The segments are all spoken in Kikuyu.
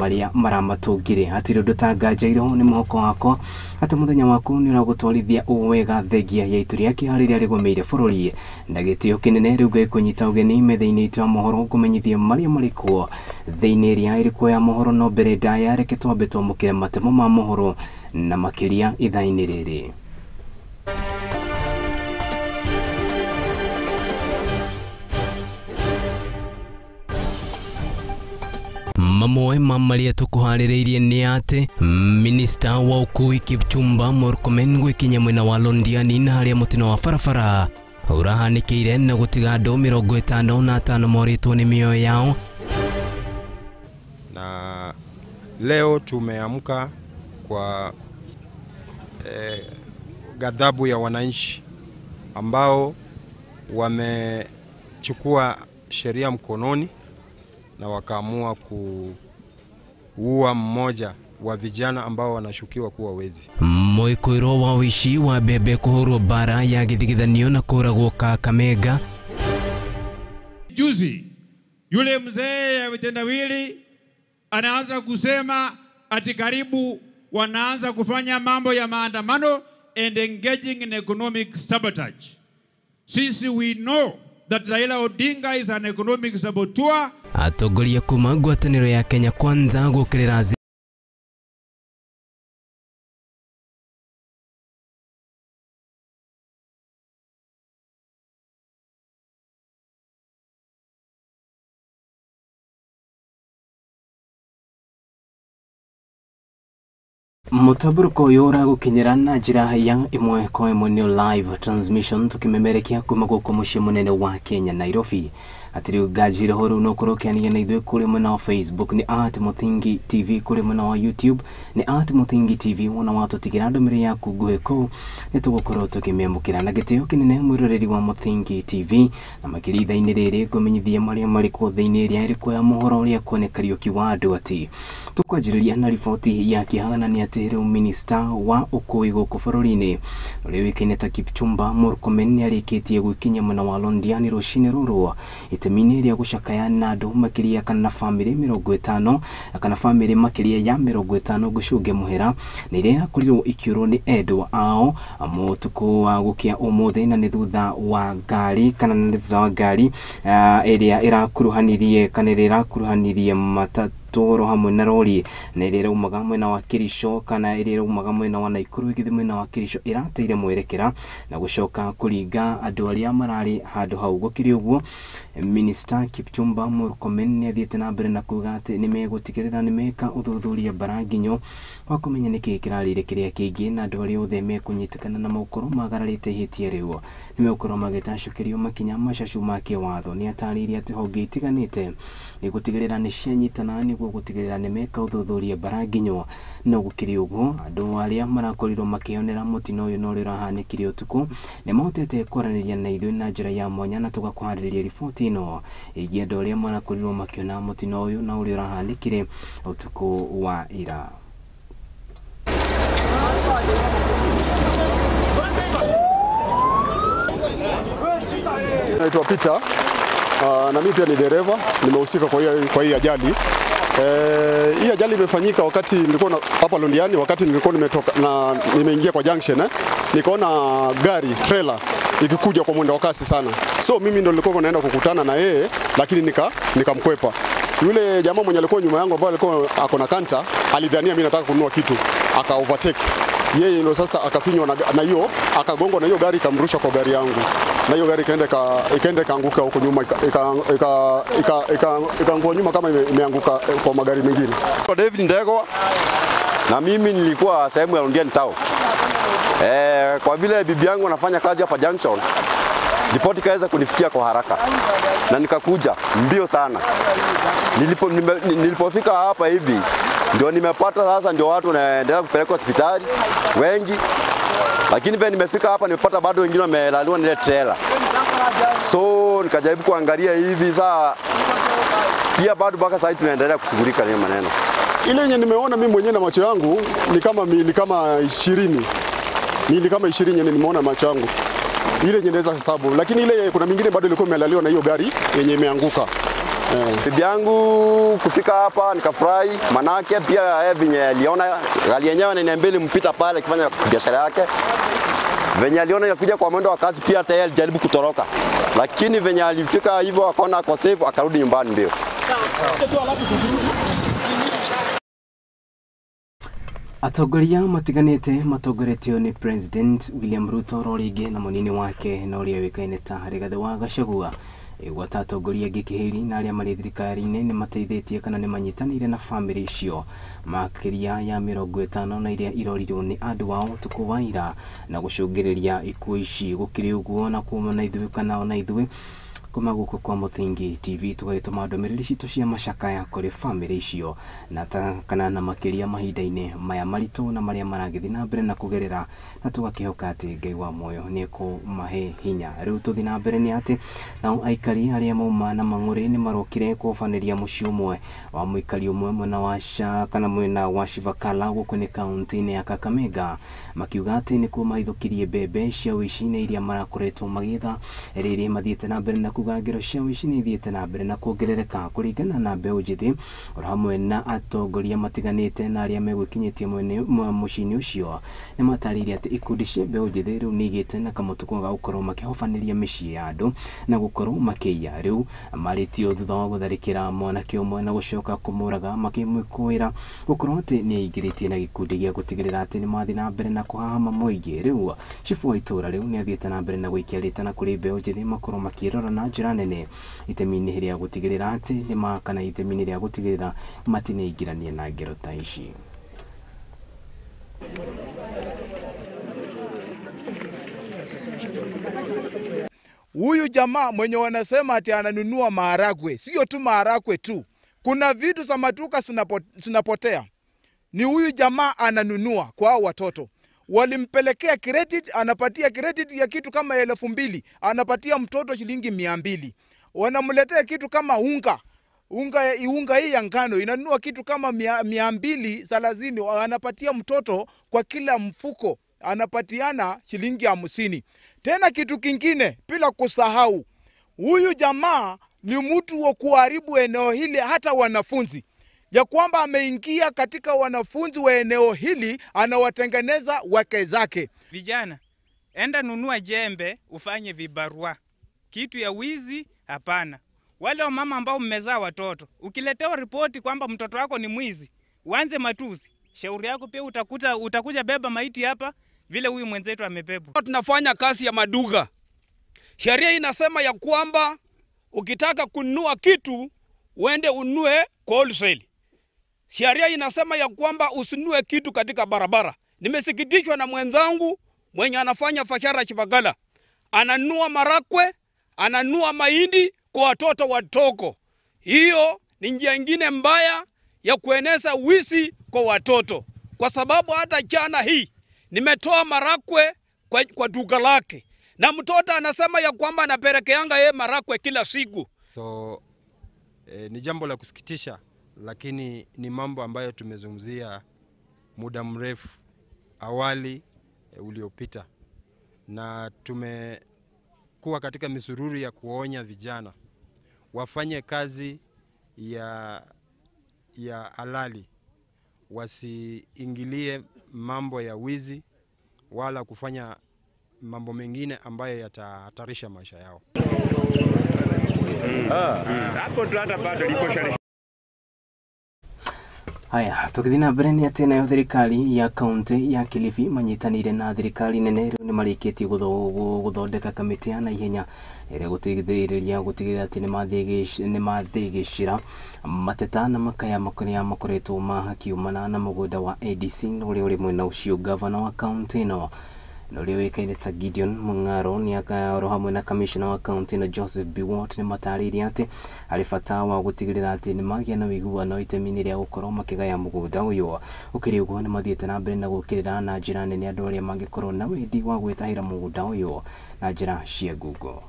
marĩa maramatũngire. Hatirĩ ũndũ ta nganja irĩho nĩ mũhoko wakwa atĩ mũthenya waku nĩ ũragũtwarithia ũũ wega thengia ya itu rĩa kĩeha rĩrĩa rĩgũmĩire bũrũri. Na gĩtĩo kĩnene rĩu ngĩkũnyita ũgeni metha-inĩ itũ ya mohoro ngũmenyithie marĩa marĩ kuo thĩinĩ ĩrĩa ĩrĩ kuo ya mohoro. No mbere ndaya reke twambe twamũkĩre matemo ma mohoro na makĩria ithaa-inĩ rĩrĩ. Mamwe ma marĩa tũkũharĩrĩirie nĩ atĩ minista wa ũkui Kipchumba Murkomen gwĩkinya mwena wa Londiani na harĩa mũtino wa barabara ũrahanĩkĩire na gũtiga andũ 55 morĩtwo nĩ mĩoyo yao. Na leo tumeamka kwa ghadhabu ya wananchi ambao wamechukua sheria mkononi na wakaamua kuua mmoja wa vijana ambao wanashukiwa kuwa wezi. Mwikuirwo wa ũici wa mbembe kũhũrwo bara ya gĩthigithanio na kũragwo Kakamega. Juzi yule mzee ya vitendawili anaanza kusema ati karibu wanaanza kufanya mambo ya maandamano and engaging in economic sabotage. Sisi we know that Raila Odinga is an economic saboteur. Atongoria kuma ngwatanĩro ya Kenya Kwanza gũkĩrĩra Mũtambũrũko ũyũ ũragũkinyĩra na njĩra ya ĩmwe kwa ĩmwe nĩ live transmission tũkĩmemerekia kuma gũkũ mũciĩ mũnene wa Kenya Nairobi. Hatirĩ nganja irĩho rĩu no ũkorwo ũkĩaria na ithuĩ kũrĩ mwena wa Facebook nĩ @Muthingi TV, kũrĩ mwena wa YouTube nĩ @Muthingi TV. Wona watũtigĩra ndũmĩrĩri yaku nguhĩ kũu nĩ tũgũkorwo tũkĩmĩamũkĩra na gĩtĩo kĩnene mwĩroreri wa Muthingi TV. Na makĩria ithaa-inĩ rĩrĩ ngũmenyithie marĩa marĩ kuo thĩinĩ ĩrĩa ĩrĩ kuo ya mohoro ũrĩa kuone Kariũki wa andũ atĩ tũkwanjĩrĩria na riboti ya kĩeha na nĩ atĩ rĩu minista wa ũkui gũkũ bũrũri-inĩ ũrĩa ũĩkaine ta Kipchumba Murkomen nĩ arĩkĩtie gwĩkinyia mwena wa Londiani rũcinĩ rũrũ itemi-inĩ rĩa gũcakaya na andũ makĩria kana bamĩrĩ 50 kana bamĩrĩ makĩria ya 50 gũcũngia mũhera na iria irakorirwo ikĩũrwo nĩ endwa ao mũtukũ wa gũkĩa ũmũthĩ, na nĩ thutha wa ngari kana nĩ thutha wa ngari ĩrĩa ĩrakuruhanirie kana ĩrĩa ĩrakuruhanirie matatũ hamwe na rori na ĩrĩa ĩraumaga mwena wa Kericho kana ĩrĩa ĩraumaga mwena wa Nakuru ĩgĩthiĩ mwena wa Kericho ĩrateire mwerekera na gũcoka kũringa andũ arĩa mararĩ handũ hau. Gũkĩrĩ ũguo Minister Kipchumba Murkomen nĩ athiĩte na mbere na kuga atĩ nĩ megũtigĩrĩra nĩ meka ũthuthuria mbaranginyo wa kũmenya nĩkĩĩ kĩrarĩire kĩrĩa kĩngĩ na andũ arĩa othe mekũnyitĩkana na megũkorwo magararĩte ihĩtia rĩu nĩ megũkorwo magĩtacũkĩrio makinya macacu ma kĩwatho. Nĩ atarĩirie atĩ honge itiganĩte nĩ gũtigĩrĩra nĩ cianyitana nĩguo gũtigĩrĩra nĩ meka ũthuthuria mbaranginyo. No gũkĩrĩ ũguo andũ arĩa marakorirwo makĩonera mũtino ũyũ na ũrĩa ũrahanĩkire ũtukũ nĩ mahotete kwaranĩria na ithuĩ na njĩra ya mwanya na tũgakũharĩrĩria riboti ĩno ĩgiĩ andũ arĩa marakorirwo makĩona mũtino ũyũ na ũrĩa ũrahanĩkire ũtukũ wa ira. Naitwa Peter, na mimi pia ni dereva, nimehusika kwa hii ajali. Hii ajali imefanyika wakati nilikuwa hapa Londiani, wakati nilikuwa nimetoka na nimeingia kwa junction, nikaona gari trailer ikikuja kwa mwendo wa kasi sana. So mimi ndo nilikuwa naenda kukutana na yeye, lakini nikamkwepa. Yule jamaa mwenye alikuwa nyuma yangu ambaye alikuwa ako na kanta, alidhania mimi nataka kununua kitu, aka overtake. Yeye ndio sasa akafinywa na hiyo, akagongwa na hiyo gari ikamrusha kwa gari yangu. Na hiyo gari ikaenda ikaanguka huko nyuma, ikaangua nyuma kama imeanguka kwa magari mengine. David Ndego, na mimi nilikuwa sehemu ya Londiani Town. Kwa vile bibi yangu anafanya kazi hapa junction, ripoti kaweza kunifikia kwa haraka na nikakuja mbio sana. Nilipofika hapa hivi ndio nimepata sasa, ndio watu wanaendelea kupelekwa hospitali wengi, lakini vile nimefika hapa nimepata bado wengine wamelaliwa na ile trailer. So nikajaribu kuangalia hivi saa pia bado mpaka sasa tunaendelea kushughulika na maneno. Ile yenye nimeona mimi mwenyewe na macho yangu ni kama miili kama 20. Miili kama 20 yenye nimeona macho yangu. Ile yenye naweza hesabu, lakini ile kuna mingine bado ilikuwa imelaliwa na hiyo gari yenye imeanguka. Bibi yangu kufika hapa nikafurahi, manake pia yeye venye aliona gari yenyewe ananiambia ilimpita pale akifanya biashara yake. Venye aliona inakuja kwa mwendo wa kasi, pia hata yeye alijaribu kutoroka, lakini venye alifika hivyo akaona ako safe, akarudi nyumbani mbio. Atongoria matiganĩte matongoretio nĩ President William Ruto ro rĩngĩ na mũnini wake na ũrĩa ũĩkaine ta Rigathĩ wa Gachagua gwata atongoria angĩ kĩhĩri na arĩa marĩ thirikari-inĩ nĩ mateithĩtie kana nĩ manyitanĩire na bamĩrĩ icio makĩria ya 50 na iria irorirwo nĩ andũ ao ũtukũ wa ira na gũcũngĩrĩria ikuũ ici. Gũkĩrĩ ũguo na kuma na ithuĩ kana ona ithuĩ kuma gũkũ kwa Mũthingi TV tũgagĩtũma ndũmĩrĩri citũ cia macakaya kũrĩ bamĩrĩ icio na kana na makĩria mahinda-inĩ maya maritũ na marĩa maragĩthiĩ na mbere na kũgerera, na tũgakĩhoka atĩ Ngai wa muoyo nĩ ekũmahe hinya. Rĩu tũthiĩ na mbere nĩ atĩ nao aikari arĩa mauma na mang'ũrĩ nĩ marokire kũbanĩria mũciĩ ũmwe wa mũikari ũmwe mwena wa kana mwena wa Shivakala gũkũ nĩ kaunti-inĩ ya Kakamega, makiuga atĩ nĩkuo mahithũkirie mbembe cia ũici na iria marakoretwo magĩetha. Rĩrĩ mathiĩte na mbere na kuga ngero cia ũici nĩ ithiĩte na mbere na kuongerereka kũringana na mbeũ njĩthĩ oro hamwe na atongoria matiganĩte na arĩa megwĩkinyĩtie mwene mũciĩ-inĩ ũcio nĩ matarĩirie atĩ ikundi cia mbeũ njĩthĩ rĩu nĩ igĩte na kamũtugo ga gũkorwo makĩhobanĩria mĩciĩ ya andũ na gũkorwo makĩiya. Rĩu marĩtio thutha wa gũtharĩkĩra mwanake ũmwe na gũcoka kũmũraga makĩmwĩkũĩra gũkorwo atĩ nĩ aingĩrĩtie na gĩkundi gĩa gũtigĩrĩra atĩ nĩ mathiĩ na mbere na kũhahama mũingĩ. Rĩu cibũ wa itũũra rĩu nĩ athiĩte na mbere na gũikia rĩtana kũrĩ mbeũ njĩthĩ makorwo makĩrora na njĩra nene itemi-inĩ rĩa gũtigĩrĩra atĩ nĩ kana itemi-inĩ rĩa gũtigĩrĩra matinaingĩrania na ngero ta ici. Huyu jamaa mwenye wanasema ati ananunua maharagwe, sio tu maharagwe tu, kuna vitu za maduka zinapotea. Ni huyu jamaa ananunua kwa watoto. Walimpelekea credit, anapatia credit ya kitu kama 2000, anapatia mtoto shilingi 200. Wanamletea kitu kama unga. Unga hii ya ngano inanunua kitu kama 230, anapatia mtoto kwa kila mfuko anapatiana shilingi 50. Tena kitu kingine bila kusahau, huyu jamaa ni mtu wa kuharibu eneo hili, hata wanafunzi. Ya kwamba ameingia katika wanafunzi wa eneo hili, anawatengeneza wake zake. Vijana, enda nunua jembe ufanye vibarua. Kitu ya wizi hapana. Wale mama ambao mmezaa watoto, ukiletewa ripoti kwamba mtoto wako ni mwizi, uanze matusi. Shauri yako pia utakuja beba maiti hapa vile huyu mwenzetu amebebwa. Tunafanya kazi ya maduka. Sheria inasema ya kwamba ukitaka kununua kitu uende ununue kwa wholesale. Sheria inasema ya kwamba usinunue kitu katika barabara. Nimesikitishwa na mwenzangu mwenye anafanya fashara Chibagala. Ananunua marakwe, ananunua mahindi kwa watoto watoko. Hiyo ni njia nyingine mbaya ya kueneza wizi kwa watoto. Kwa sababu hata jana hii nimetoa marakwe kwa duka lake, na mtoto anasema ya kwamba anapelekeanga yeye marakwe kila siku. So ni jambo la kusikitisha, lakini ni mambo ambayo tumezungumzia muda mrefu awali uliopita, na tumekuwa katika misururu ya kuonya vijana wafanye kazi ya halali, wasiingilie mambo ya wizi wala kufanya mambo mengine ambayo yatahatarisha maisha yao. Haya, tũgĩthiĩ na mbere nĩ atĩ nayo thirikari ya kaunti ya Kilifi manyitanĩire na thirikari nene rĩu nĩ marĩkĩtie gũthondeka kamĩtĩ ya naihenya ĩrĩa gũteithĩrĩria gũtigĩrĩra atĩ nĩ mathĩgĩcĩra mateta na makaya marĩa makoretwo makiumana na mũgũnda wa ADC ũrĩa ũrĩ mwena ũcio. Gavana wa kaunti ĩno na ũrĩa ũĩkaine ta Gideon Mung'aro nĩ oro hamwe na kamishna wa kaunti ĩno Joseph Biwott nĩ matarĩirie atĩ harĩ bata wa gũtigĩrĩra atĩ nĩ magĩa na ũiguano itemi-inĩ rĩa gũkorwo makĩgaya mũgũnda ũyũ. Gũkĩrĩ ũguo nĩ mathiĩte na mbere na gũkĩrĩra na njĩra nene andũ arĩa mangĩkorwo na wendi wa gwĩtahĩra mũgũnda ũyũ na njĩra cia ngungo.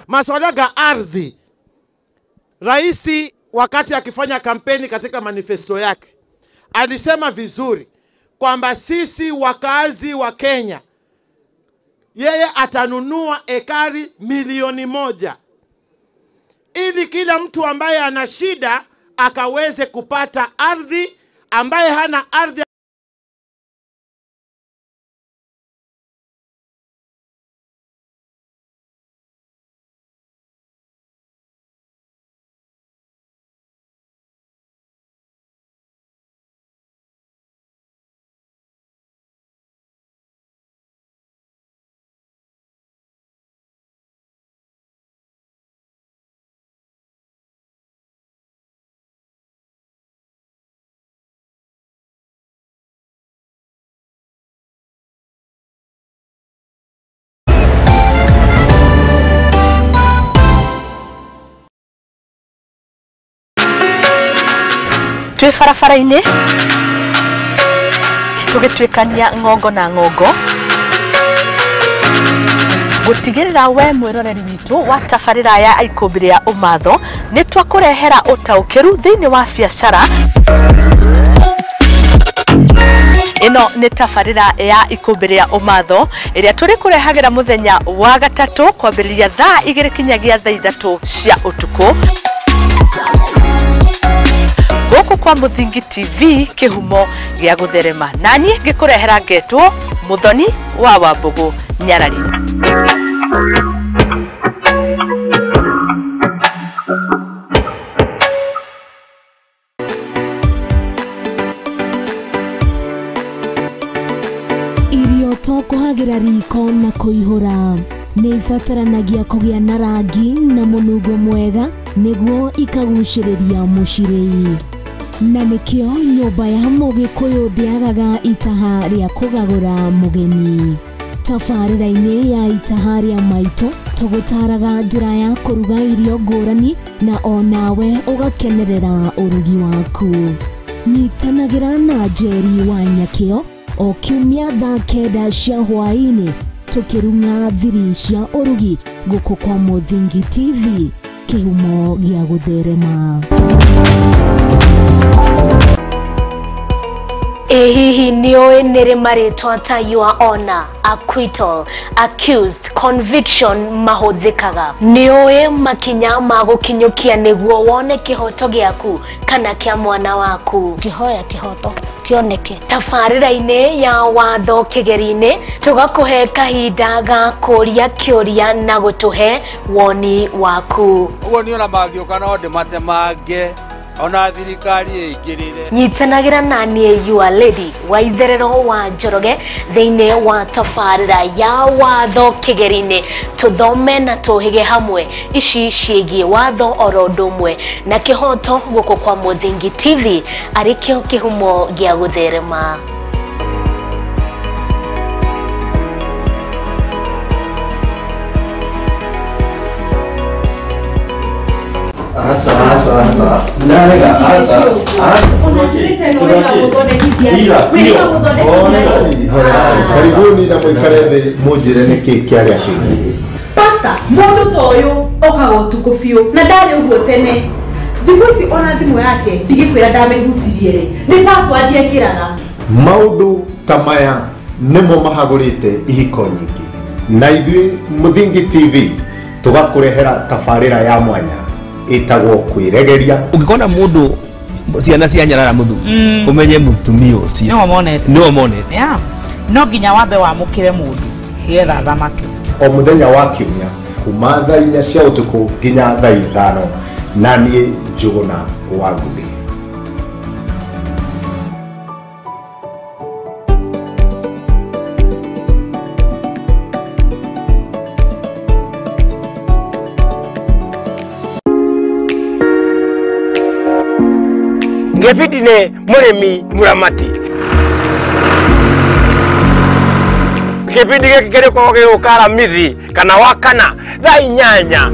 Masuala ya ardhi, Raisi wakati akifanya kampeni katika manifesto yake alisema vizuri kwamba sisi wakazi wa Kenya yeye atanunua ekari 1,000,000 ili kila mtu ambaye ana shida akaweze kupata ardhi, ambaye hana ardhi Twĩ barabara-inĩ tũgĩtuĩkania ng'ongo na ng'ongo gũtigĩrĩra we mwĩroreri witũ wa tabarĩra ya Ikũmbĩ rĩa Ũmatho nĩ twakũrehera ũtaũkĩru thĩinĩ wa biacara. Ĩno nĩ tabarĩra ya Ikũmbĩ rĩa Ũmatho ĩrĩa tũrĩkũrehagĩra mũthenya wa gatatũ kwambĩrĩria thaa 2 kinyagia thaa 3 cia ũtukũ gũkũ kwa Mũthingi TV kĩhumo gĩa gũtherema, naniĩ ngĩkũrehera ngetwo Mũthoni wa Wambũgũ Nyarari. Irio to kũhagĩra riko na kũihũra nĩ ibataranagia kũgĩa na rangi na mũnungo mwega nĩguo ikagucĩrĩria mũcirĩi, na nĩkĩo nyũmba ya Mũgĩkũyũ ndĩagaga itaha rĩa kũgagũra mũgeni. Tabarĩra-inĩ ya itaha rĩa maitũ tũgũtaraga njĩra ya kũruga irio ngũrani na onawe ũgakenerera ũrugi waku. Nyitanagĩra na Njeri wa Nyakĩo o kiumia thaa 9 cia hwaĩ-inĩ tũkĩrung'a thiri cia ũrugi gũkũ kwa Mũthingi TV kĩhumo gĩa gũtherema. Ĩ hihi nĩũĩ nĩrĩ marĩtwa ta your honor, acquittal, accused, conviction mahũthĩkaga? Nĩũĩ makinya ma gũkinyũkia nĩguo wone kĩhoto gĩaku kana kĩa mwana waku? Ngĩhoya kĩhoto kĩoneke. Tabarĩra-inĩ ya watho kĩgeri-inĩ tũgakũhe kahinda ga kũria kĩũria na gũtũhe woni waku. Ũguo niĩ ona mangĩũka no ndĩmatemange ona thirikari ĩingĩrĩre. Nyitanagĩra na niĩ your lady wa itherero wa Njoroge thĩinĩ wa tabarĩra ya watho kĩgeri-inĩ, tũthome na tũhĩge hamwe ici ciĩgiĩ watho oro ũndũ ũmwe na kĩhoto gũkũ kwa Mũthingi TV arĩ kĩo kĩhumo gĩa gũtherema. Asa, asa, asa. Narega, asa. Karibuni na mwikare thĩ mũnjĩre nĩkĩ kĩarĩa kĩngĩ. Pasta, mũndũ ta ũyũ okaga ũtukũ biũ na ndarĩ ũguo tene. Thikũ ici ona thimũ yake ndigĩkwĩra ndamĩhutirie rĩ, nĩ password ekĩraga. Maũndũ ta maya nĩmo mahagũrĩte ihiko nyingĩ, na ithuĩ Mũthingi TV tũgakũrehera tabarĩra ya mwanya ĩtagwo kwĩregeria. Ũngĩkona mũndũ ciana cia nyarara mũthuri ũmenye mũtumia ũcio nĩwe monete. No nginya wambe wamũkĩre mũndũ getha athamake. O mũthenya wa kiumia kuma thaa 4 cia ũtukũ nginya thaa 5, na niĩ Njũgũna wa Ngũgĩ. Ngĩbindi nĩ mũrĩmi mũramati. Kĩbindi gĩkĩ kĩrĩkoragwo gĩgũka Aramithi kana Wakana thaa 8.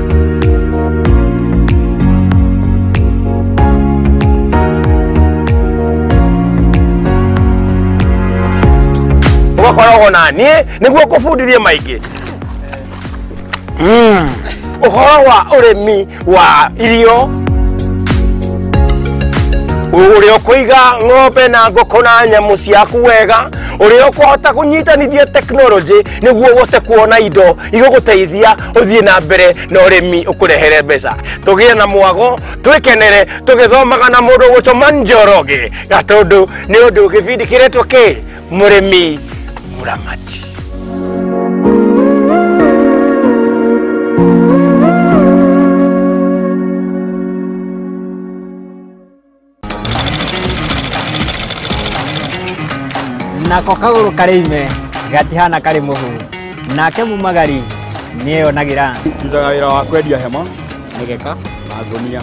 Ũgakoragwo na niĩ nĩguo ngũbundithie maingĩ ũhoro wa ũrĩmi wa irio. Ũrĩa ũkũiga ng'ombe na ngũkũ na nyamũ ciaku wega, ũrĩa ũkũhota kũnyitanithia technology nĩguo ũhote kuona indo igũgũteithia ũthiĩ na mbere na ũrĩmi ũkũrehere mbeca. Tũgĩe na mwago, twĩkenere tũgĩthomaga na mũndũ ũgwĩtwo Njoroge Gatũndũ, nĩ ũndũ gĩbindi kĩretwo kĩ Mũrĩmi Mũramati. Nako kagũrũ karĩ ime gatihana karĩ mũhu, nake mumagari nĩeyonagĩra. Ndutaga wĩra wa kwendia hema, mĩgeka na ngũnia.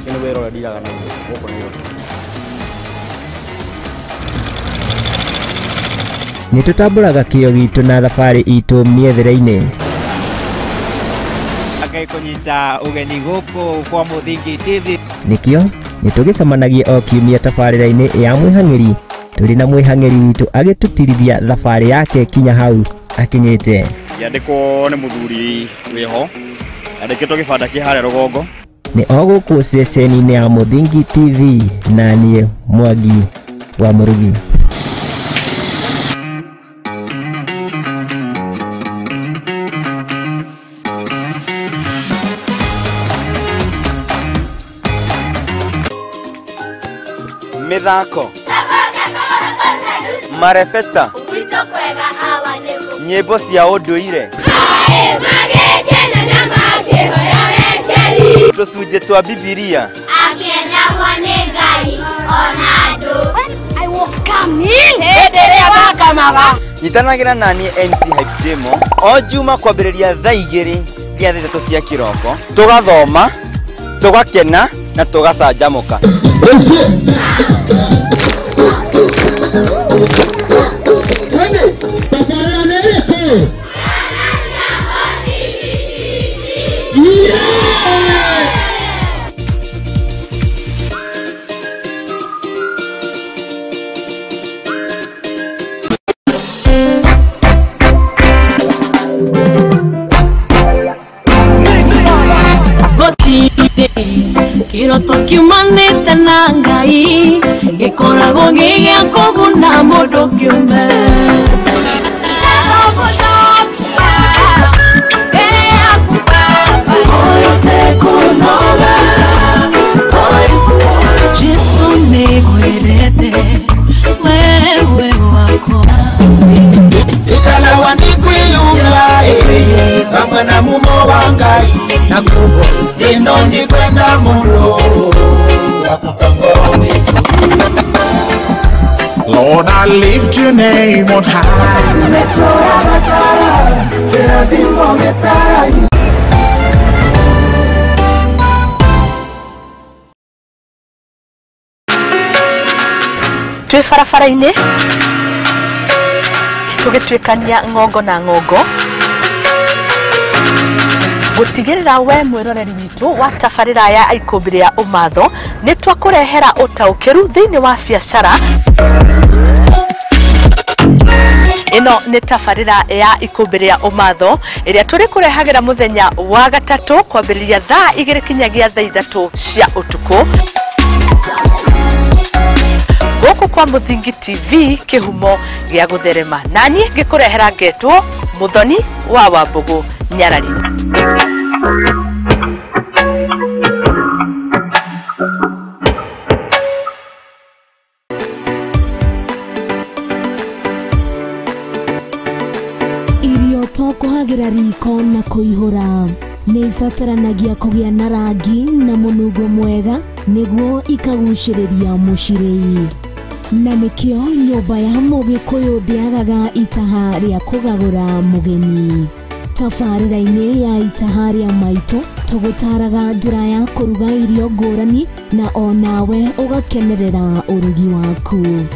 Ũcio nĩ wĩra ũrĩa ndiraga naguo gũkũ Nairobi. Nĩ tũtambũraga kĩo gitũ na thabarĩ itũ mĩethere-inĩ. Ngai kũnyita ũgeni gũkũ kwa Mũthingi TV. Nĩkĩo nĩtũgĩcemanagia o kiumia tabarĩra-inĩ ya mwĩhang'ĩri, tũrĩ na mwĩhang'ĩri witũ agĩtũtirithia thabarĩ yake kinya hau akinyĩte. Ngĩandĩkwo nĩ mũthuri wĩho, andĩkĩtwo gĩbanda kĩ harĩa rũgongo. Nĩ o gũkũ ceceni-inĩ ya Mũthingi TV, na niĩ Mwangi wa Mũrugi. Mĩthako, marebeta, nyĩmbo cia ũndũire, tũcunjĩ twa Bibilia. Nyitanagĩra naniĩ MC Hype Jemo o Juma kwambĩrĩria thaa 2 nginya thaa 3 cia kĩroko, tũgathoma, tũgakena na tũgacanjamũka. Kĩroto kiumanĩte na Ngai gĩkoragwo gĩ gĩa kũguna mũndũ kĩũmbe. Jesu nĩngwendete wewe wakwa. Ikalawa ndikwiyunga pamwe na mumo wa Ngai na kubo ino ndikwenda muno Lord, I lift your name on high. Twĩ barabara-inĩ tũgĩtuĩkania ng'ongo na ng'ongo gũtigĩrĩra we mwĩroreri witũ wa tabarĩra ya Ikũmbĩ rĩa Ũmatho nĩ twakũrehera ũtaũkĩru thĩinĩ wa biacara. Ĩno nĩ tabarĩra ya Ikũmbĩ rĩa Ũmatho ĩrĩa tũrĩkũrehagĩra mũthenya wa gatatũ kwambĩrĩria thaa 2 kinyagia thaa 3 cia ũtukũ gũkũ kwa Mũthingi TV, kĩhumo gĩa gũtherema. Naniĩ ngĩkũrehera ngetwo Mũthoni wa Wambũgũ Nyarari. Irio to kũhagĩra riko na kũihũra, nĩ ibataranagia kũgĩa na rangi na mũnungo mwega nĩguo ikagucĩrĩria mũcirĩi. Na nĩkĩo nyũmba ya Mũgĩkũyũ ndĩagaga itaha rĩa kũgagũra mũgeni. Tabarĩra-inĩ ya itaha rĩa maitũ tũgũtaraga njĩra ya kũruga irio ngũrani na onawe ũgakenerera ũrugi waku.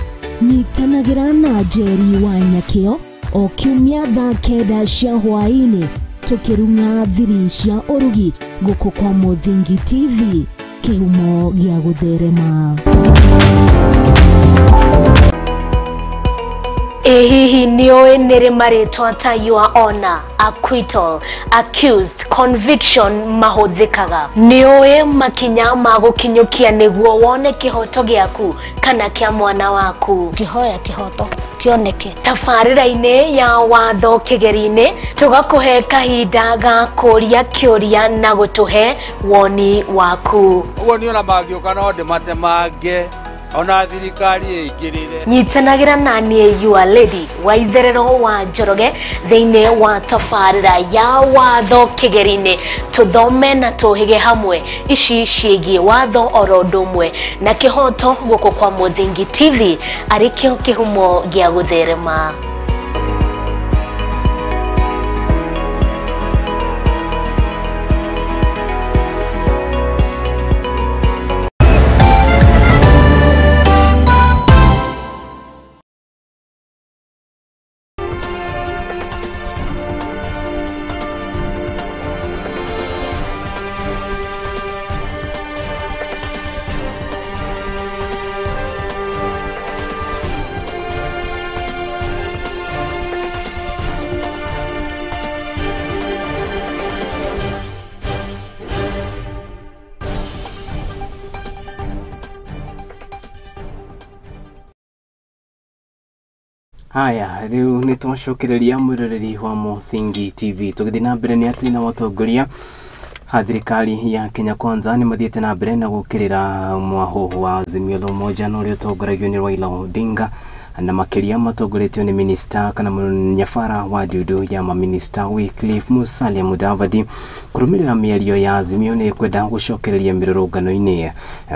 Nyitanagĩra na Njeri wa Nyakĩo o kiumia thaa 9 cia hwaĩ-inĩ tũkĩrung'a thiri cia ũrugi gũkũ kwa Mũthingi TV, kĩhumo gĩa gũtherema. Ĩ hihi nĩũĩ nĩrĩ marĩtwa ta your honor, acquittal, accused, conviction mahũthĩkaga? Nĩũĩ makinya ma gũkinyũkia nĩguo wone kĩhoto gĩaku kana kĩa mwana waku? Ngĩhoya kĩhoto kĩoneke. Tabarĩra-inĩ ya watho kĩgeri-inĩ tũgakũhe kahinda ga kũria kĩũria na gũtũhe woni waku. Ũguo niĩ ona mangĩũka no ndĩmatemange ona thirikari ĩingĩrĩre. Nyitanagĩra na niĩ your lady wa itherero wa Njoroge thĩinĩ wa tabarĩra ya watho kĩgeri-inĩ, tũthome na tũhĩge hamwe ici ciĩgiĩ watho oro ũndũ ũmwe na kĩhoto gũkũ kwa Mũthingi TV arĩ kĩo kĩhumo gĩa gũtherema. Haya, rĩu nĩ twacokereria mwĩroreri wa Mũthingi TV tũgĩthiĩ na mbere nĩ atĩ na watongoria ha thirikari ya Kenya Kwanza nĩ mathiĩte na mbere na gũkĩrĩra mwaho wa Azimio la Umoja na ũrĩa ũtongoragio nĩ Raila Odinga, na makĩria matongoretio nĩ minista kana nyabara wa ndundu ya maminista Wycliffe Musalia Mudavadi kũrũmĩrĩra mĩario ya Azimio nĩ kwenda gũcokereria mĩrũrũngano-inĩ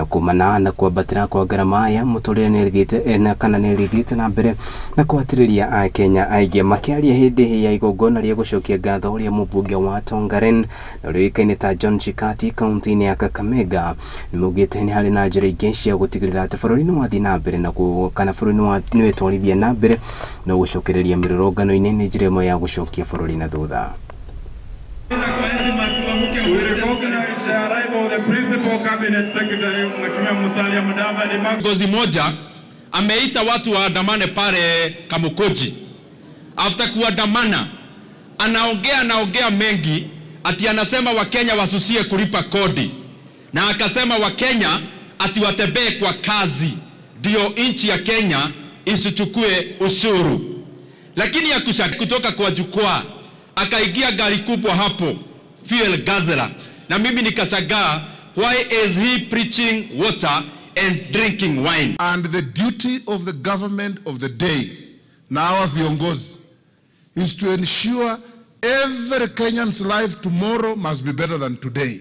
kumana na kwambatĩra kwa ngarama ya mũtũrĩre nĩ ĩthiĩte na kana nĩ ĩthiĩte na mbere na kũhatĩrĩria Akenya aingĩ. Makĩaria hĩndĩ ya igongona rĩa gũcokia ngatho ũrĩa mũmbunge wa Tongaren na ũrĩa ũĩkaine ta John Chikati kaunti-inĩ ya Kakamega, nĩmaugĩte nĩ harĩ na njĩra ingĩ cia gũtigĩrĩra atĩ bũrũri nĩ wathiĩ na mbere na kana bũrũri nĩ wetwarithia na mbere na gũcokereria mĩrũrũngano-inĩ nĩ njĩra ĩmwe ya gũcokia bũrũri na thutha. Gozi moja ameita watu waandamane pale Kamukoji. After kuandamana, anaongea mengi ati anasema Wakenya wasusie kulipa kodi, na akasema Wakenya ati watembee kwa kazi ndio nchi ya Kenya isichukue ushuru. Lakini akusha kutoka kwa jukwaa akaingia gari kubwa hapo fuel guzzler, na mimi nikashangaa, why is he preaching water and drinking wine? And the duty of the government of the day na our viongozi is to ensure every Kenyan's life tomorrow must be better than today.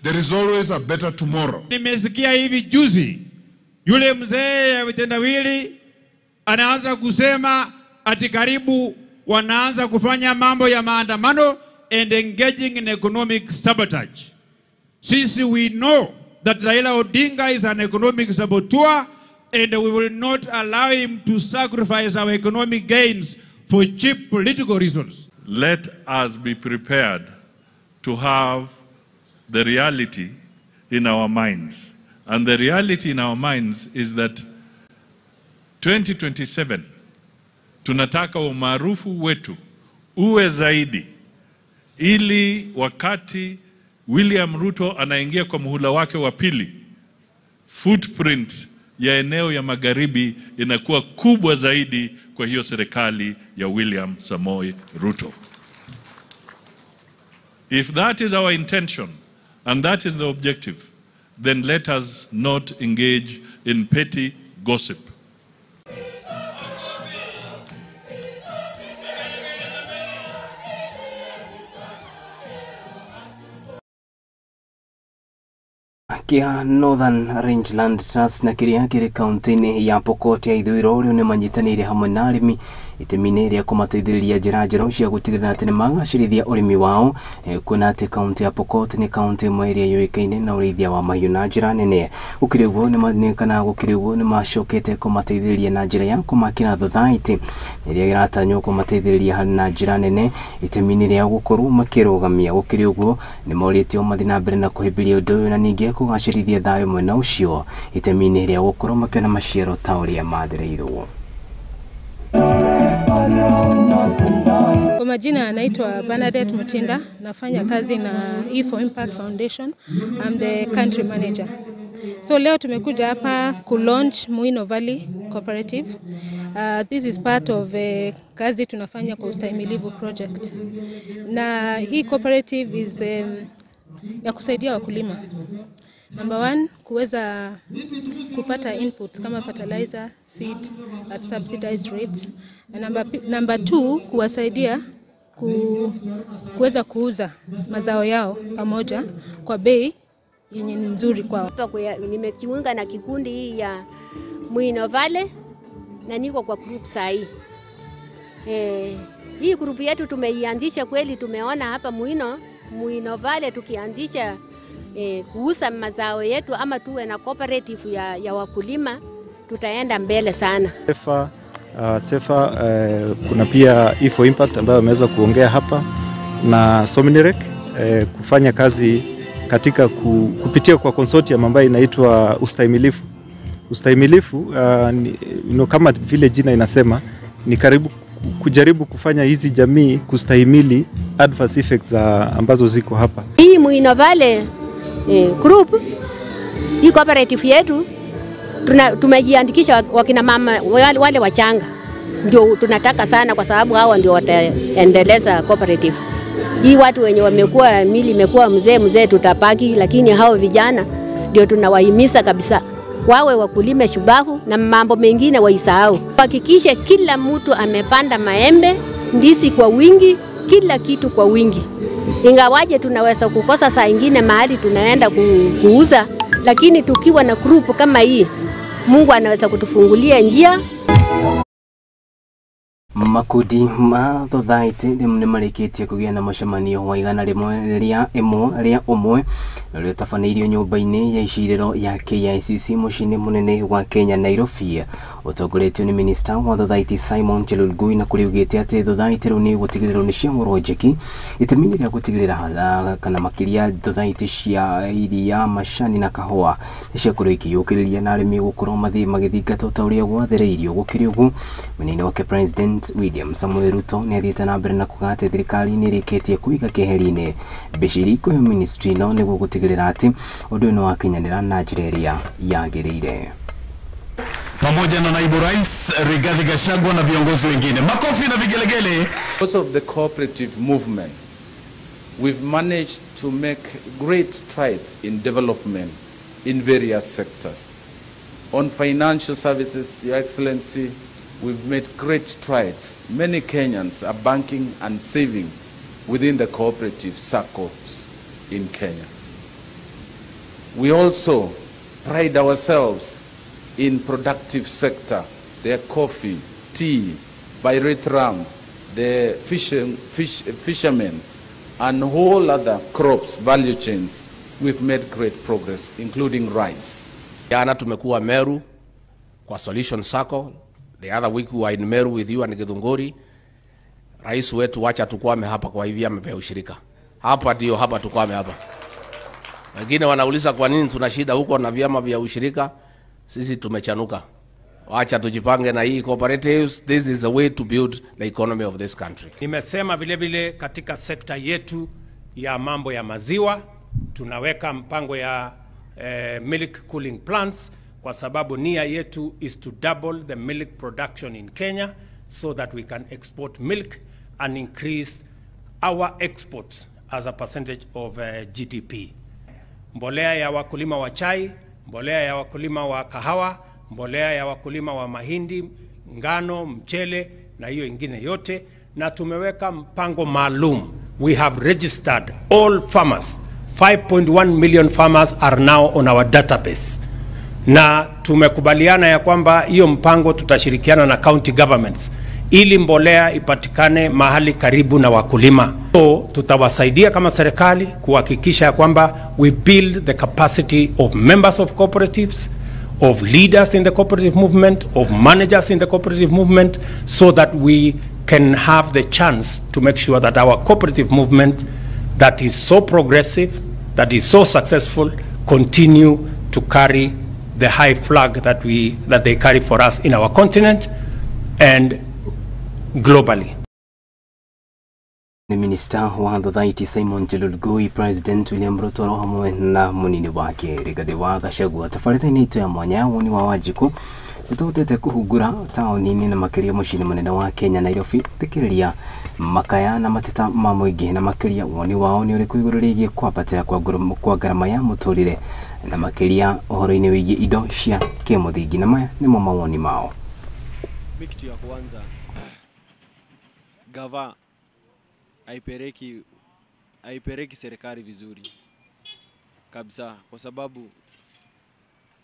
There is always a better tomorrow. Nimesikia hivi juzi yule mzee ya vitendawili anaanza kusema ati karibu wanaanza kufanya mambo ya maandamano and engaging in economic sabotage. Since we know that Raila Odinga is an economic saboteur and we will not allow him to sacrifice our economic gains for cheap political reasons. Let us be prepared to have the reality in our minds. And the reality in our minds is that 2027 tunataka umaarufu wetu uwe zaidi, ili wakati William Ruto anaingia kwa muhula wake wa pili, footprint ya eneo ya magharibi inakuwa kubwa zaidi kwa hiyo serikali ya William Samoei Ruto. If that is our intention and that is the objective, then let us not engage in petty gossip. Kia Northern Rangeland Trust na kiria kiri kaunti-inĩ ya Pokot ya ithũĩro rĩu nĩmanyitanĩire hamwe na arĩmi itemi-inĩ rĩa kũmateithĩrĩria njĩra njerũ cia gũtigĩrĩra atĩ nĩmagacĩrithia ũrĩmi wao, kuona atĩ kaunti ya Pokot nĩ kaunti ĩmwe ĩrĩa yũĩkaine na ũrĩithia wa mahiũ na njĩra nene. Gũkĩrĩ ũguo nĩmacokete kũmateithĩrĩria na njĩra ya kũmakĩra thothaitĩ ĩrĩa ĩratanywo kũmateithĩrĩria harĩ na njĩra nene itemi-inĩ rĩa gũkorwo makĩrũgamia. Gũkĩrĩ ũguo nĩmorĩtio mathiĩ na mbere na kũhĩmbĩria ũndũ ũyũ na ningĩ kũgacĩrithia thayũ mwena ũcio itemi-inĩ rĩa gũkorwo makĩona maciaro ta ũrĩa mathĩrĩirwo. Kwa majina anaitwa Bernadette Mutinda, nafanya kazi na E4 Impact Foundation. I'm the country manager. So leo tumekuja hapa ku launch Muino Valley Cooperative. This is part of kazi tunafanya kwa Ustahimilivu project. Na hii cooperative is ya kusaidia wakulima. Number one, kuweza kupata inputs kama fertilizer, seed at subsidized rates. And number two, kuwasaidia kuweza kuuza mazao yao pamoja kwa bei yenye ni nzuri kwao. Nimejiunga na kikundi hii ya Muino Valley na niko kwa group sahi. Hii group yetu tumeianzisha kweli, tumeona hapa Muino Valley tukianzisha kuuza mazao yetu ama tuwe na cooperative ya wakulima, tutaenda mbele sana. SEFA, kuna pia E4 Impact ambayo wameweza kuongea hapa na Sominirek kufanya kazi katika kupitia kwa consortium ambayo inaitwa Ustahimilifu. Ustahimilifu kama vile jina inasema ni karibu kujaribu kufanya hizi jamii kustahimili adverse effects ambazo ziko hapa. Hii Muino Valley group, hii cooperative yetu tumejiandikisha wakina mama wale wachanga, ndio tunataka sana kwa sababu hawa ndio wataendeleza cooperative. Hii watu wenye wamekuwa mili imekuwa mzee tutapaki, lakini hao vijana ndio tunawahimiza kabisa wawe wakulime shubavu na mambo mengine waisahau. Hakikishe kila mtu amepanda maembe, ndizi kwa wingi, kila kitu kwa wingi. Ingawaje tunaweza kukosa saa ingine mahali tunaenda kuuza, lakini tukiwa na group kama hii, Mungu anaweza kutufungulia njia. Makundi ma thothaitĩ nĩmarĩkĩtie kũgĩa na mũcemanio wa 101 ũrĩa ũtabanĩirio nyũmba-inĩ ya icirĩro ya KICC mũciĩ-inĩ mũnene wa Kenya Nairobi, ũtongoretio nĩ minista wa thothaitĩ Simon Chelugui, na kũrĩa ugĩte atĩ thothaitĩ rĩu nĩ gũtigĩrĩrwo nĩ ciahũrwo njeki itemi-inĩ rĩa gũtigĩrĩra kana makĩria thothaitĩ cia iria, macani na kahũa nĩ ciakorwo ikĩyũkĩrĩria na arĩmi gũkorwo magĩthingatwo ta ũrĩa gwathĩrĩirio. Gũkĩrĩ ũguo, mwena-inĩ wake President William Samoei Ruto nĩ athiĩte na mbere na kuga atĩ thirikari nĩ ĩrĩkĩtie kũiga keheri-inĩ mbeca iria ikũheo ministry ĩno nĩguo gũtigĩrĩra atĩ ũndũ ũyũ nĩ wakinyanĩra na njĩra ĩrĩa yagĩrĩire. Pamoja na naibu rais Rigathi Gachagua na viongozi wengine. Makofi na vigelegele. Because of the cooperative movement, we've managed to make great strides in development in various sectors. On financial services, Your Excellency, we've made great strides. Many Kenyans are banking and saving within the cooperative circles in Kenya. We also pride ourselves in productive sector, their coffee, tea, pyrethrum, the fishermen, and whole other crops, value chains. We've made great progress, including rice. Jana tumekuwa Meru kwa Solution Circle. The other week we were in Meru with you and Githunguri. Rais wetu wacha tukwame hapa kwa hivi amepea ushirika. Hapa ndio hapa tukwame hapa. Wengine wanauliza kwa nini tuna shida huko na vyama vya ushirika. Sisi tumechanuka. Wacha tujipange na hii cooperatives. This is a way to build the economy of this country. Nimesema vile vile katika sekta yetu ya mambo ya maziwa tunaweka mpango ya milk cooling plants, kwa sababu nia yetu is to double the milk production in Kenya so that we can export milk and increase our exports as a percentage of GDP. Mbolea ya wakulima wa chai, mbolea ya wakulima wa kahawa, mbolea ya wakulima wa mahindi, ngano, mchele na hiyo ingine yote. Na tumeweka mpango maalum. We have registered all farmers. 5.1 million farmers are now on our database. Na tumekubaliana ya kwamba hiyo mpango tutashirikiana na county governments ili mbolea ipatikane mahali karibu na wakulima. So tutawasaidia kama serikali kuhakikisha kwamba we build the capacity of members of cooperatives, of leaders in the cooperative movement, of managers in the cooperative movement, so that we can have the chance to make sure that our cooperative movement that is so progressive, that is so successful, continue to carry the high flag that they carry for us in our continent and globally. Ni Minista wa Thothaiti Simon Chelugui, President William Ruto hamwe na munini wake Rigathi wa Gachagua. Tabarĩra-inĩ itũ ya mwanya woni wa Wanjikũ nĩtũhotete kũhungura taũni-inĩ na makĩria mũciĩ-inĩ mũnene wa Kenya Nairobi, thikĩrĩria makaya na mateta ma mũingĩ na makĩria woni wao nĩ ũrĩkũ igũrũ rĩgiĩ kwambatĩra kwa ngarama ya mũtũrĩre na makĩria ũhoro-inĩ wĩgiĩ indo cia kĩmũthingi, na maya nĩmo mawoni mao. Mi kitu ya kwanza, gava haipeleki serikali vizuri kabisa, kwa sababu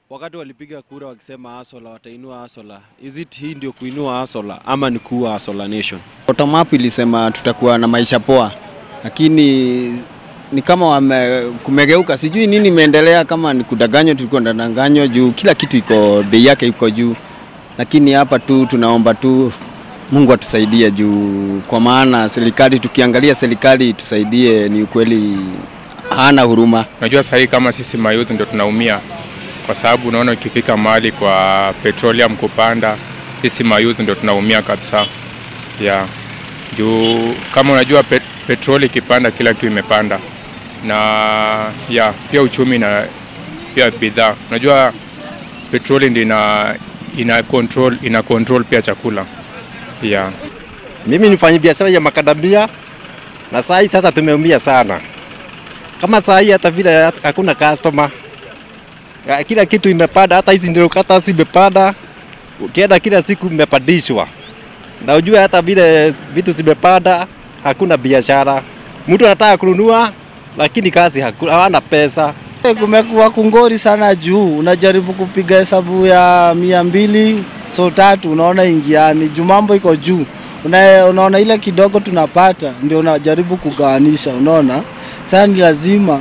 wakati walipiga kura wakisema asola watainua asola, is it hii ndio kuinua asola ama ni kuua asola nation? Bottom up ilisema tutakuwa na maisha poa, lakini ni kama kumegeuka, sijui nini imeendelea, kama ni kudanganywa, tulikuwa tunadanganywa juu kila kitu iko bei yake iko juu, lakini hapa tu tunaomba tu Mungu atusaidie juu, kwa maana serikali, tukiangalia serikali tusaidie, ni ukweli hana huruma. Unajua sasa kama sisi mayouth ndio tunaumia, kwa sababu unaona ukifika mahali kwa petroleum kupanda, sisi mayouth ndio tunaumia kabisa. Yeah. Juu kama unajua petroli ikipanda kila kitu imepanda. Na yeah, pia uchumi na pia bidhaa. Unajua petroli ndio ina control pia chakula. Yeah. Mimi nifanya biashara ya makadamia na saa hii sasa tumeumia sana. Kama saa hii hata vile hakuna customer. Kila kitu imepanda, hata hizi ndio kata zimepanda. Ukienda kila siku imepandishwa. Na ujue hata vile vitu zimepanda, hakuna biashara. Mtu anataka kununua lakini kazi hakuna, hawana pesa. Kumekuwa kungori sana juu, unajaribu kupiga hesabu ya 200 so 3 unaona ingiani, juu mambo iko juu. Unaona ile kidogo tunapata ndio unajaribu kugawanisha, unaona? Sasa ni lazima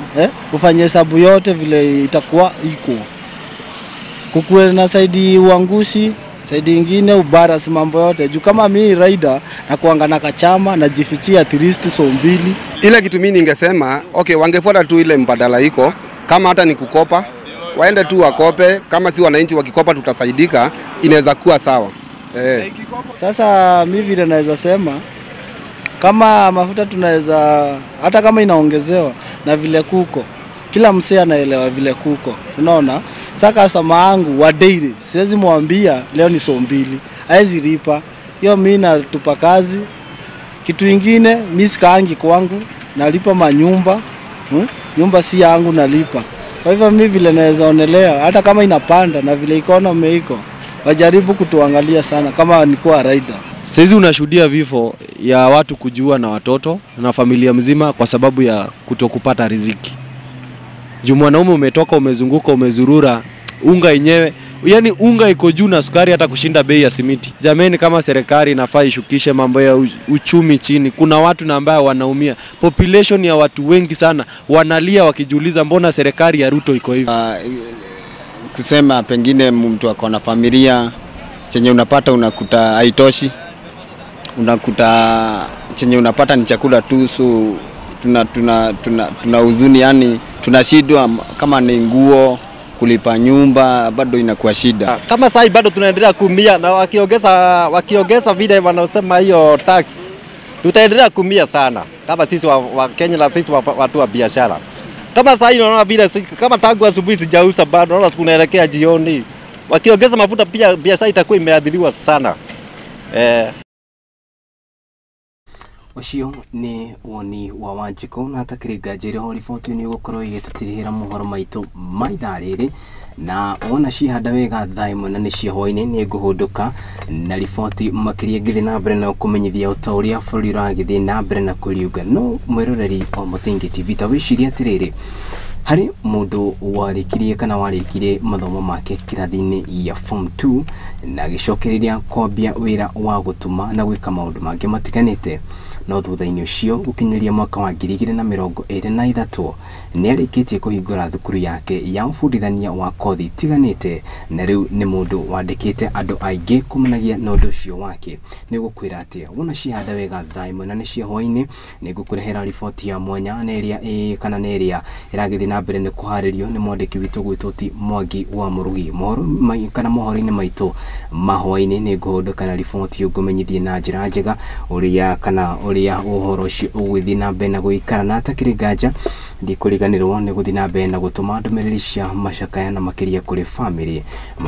ufanye hesabu yote vile itakuwa iko. Kukuwe na saidi uangushi, saidi ingine ubarasi mambo yote. Juu kama mimi rider na kuangana kachama na jifichia at least so 2. Ile kitu mimi ningesema, okay, wangefuata tu ile mbadala iko, kama hata ni kukopa, waende tu wakope, kama si wananchi wakikopa tutasaidika, inaweza kuwa sawa. Sasa mimi vile naweza sema, kama mafuta tunaweza, hata kama inaongezewa na vile kuko, kila msee anaelewa vile kuko, unaona? Sasa customer wangu wa daily siwezi mwambia leo ni so 2, haezi lipa. Hiyo mimi natupa kazi. Kitu ingine mimi sikaangi kwangu, nalipa manyumba, nyumba si yangu nalipa. Kwa hivyo mimi vile naweza onelea hata kama inapanda na vile economy iko, wajaribu kutuangalia sana kama nikuwa rider. Saizi unashuhudia vifo ya watu kujua na watoto na familia mzima kwa sababu ya kutokupata riziki. Juu mwanaume umetoka, umezunguka, umezurura, unga yenyewe, yani unga iko juu na sukari hata kushinda bei ya simiti. Jameni, kama serikali inafaa ishukishe mambo ya uchumi chini. Kuna watu na ambao wanaumia. Population ya watu wengi sana wanalia wakijiuliza mbona serikali ya Ruto iko hivi. Kusema pengine mtu ako na familia, chenye unapata unakuta haitoshi. Unakuta chenye unapata ni chakula tu, so tuna huzuni, yani tunashindwa kama ni nguo, kulipa nyumba bado inakuwa shida. Kama sasa bado tunaendelea kuumia, na wakiongeza vile wanasema hiyo tax, tutaendelea kuumia sana kama sisi wa Kenya na sisi watu wa biashara. Kama sasa unaona vile kama tangu asubuhi sijauza bado, naona tunaelekea jioni. Wakiongeza mafuta pia biashara itakuwa imeadhiriwa sana. Ucio ni woni wa Wanjikũ na hatakĩrĩ nganja ĩrĩ riboti nĩ ũgũkorwo ĩgĩtũtirihĩra mohoro maitũ ma ithaa rĩrĩ, na wona cihanda wega thaa 1 na nĩ cia hwaĩ-inĩ nĩ ngũhũndũka na riboti makĩria ngĩthiĩ na mbere na kũmenyithia o ta ũrĩa bũrũri ũragĩthiĩ na mbere na kwĩriũnga. No mwĩroreri wa Mũthingi TV, ta wĩcirie atĩrĩrĩ, harĩ mũndũ warĩkirie kana warĩkirie mathomo make kĩrathi-inĩ ya form 2 na agĩcokereria kwambia wĩra wa gũtuma na gwĩka maũndũ mangĩ matiganĩte, No thutha-inĩ ũcio gũkinyĩria mwaka wa 2023 nĩarĩkĩtie kũhingũra thukuru yake ya ũbundithania wa kothi itiganĩte, na rĩu nĩ mũndũ wandĩkĩte andũ aingĩ kumanagia na ũndũ ũcio wake. Nĩ gũkwĩra atĩ wona cihanda wega thaa 1 na nĩ cia hwaĩ-inĩ nĩ ngũkũrehera riboti ya mwanya na ĩrĩa ĩ kana nĩ ĩrĩa ĩragĩthiĩ na mbere nĩ kũharĩrio nĩ mwandĩki witũ gwĩtwo ti Mwangi wa Mũrugi. Mohoro kana mohoro-inĩ maitũ ma hwaĩ-inĩ nĩ ngũhũndũka na riboti ngũmenyithie na njĩra njega ũrĩa kana ũrĩa ũhoro ũcio ũgũgĩthiĩ na mbere na gũikara, na hatakĩrĩ nganja ndikũriganĩrwo nĩ gũthiĩ na mbere na gũtũma ndũmĩrĩri cia macakaya na makĩria kũrĩ bamĩrĩ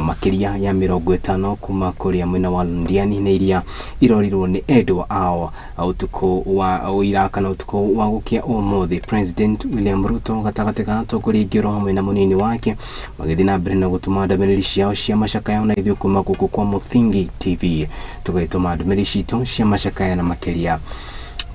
makĩria ya 50 kuma kũrĩa mwena wa Londiani na iria irorirwo nĩ endwa ao ũtukũ wa ũira kana ũtukũ wa gũkĩa ũmũthĩ. President William Ruto gatagatĩ ga atongoria aingĩ oro hamwe na mũnini wake magĩthiĩ na mbere na gũtũma ndũmĩrĩri ciao cia macakaya na ithuĩ kuma gũkũ kwa Mũthingi TV tũgagĩtũma ndũmĩrĩri citũ cia macakaya na makĩria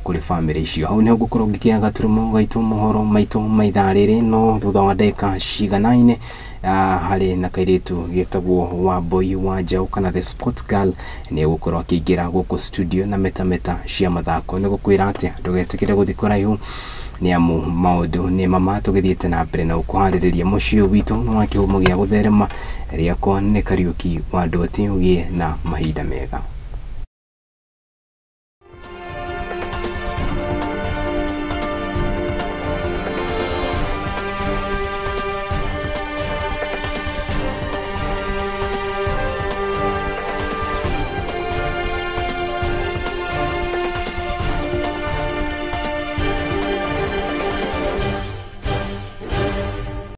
kũrĩ bamĩrĩ icio. Hau nĩho ngũkorwo ngĩkĩa gaturumo gaitũ mohoro maitũ ma ithaa rĩrĩ, no thutha wa ndagĩka ciganaine harĩ na kairĩtu gĩtagwo Wambui wa Njaũ kana the sports girl nĩ egũkorwo akĩingĩra gũkũ studio na metameta cia mathako. Nĩ gũkwĩra atĩa ndũgetĩkĩre gũthiĩ kũraihu nĩ amu maũndũ nĩ mama tũgĩthiĩte na mbere na gũkũharĩrĩria mũciĩ witũ nĩ wa kĩhumo gĩa gũtherema. Rĩakwa nĩ Kariũki wa Ndwati, ũgĩe na mahinda mega.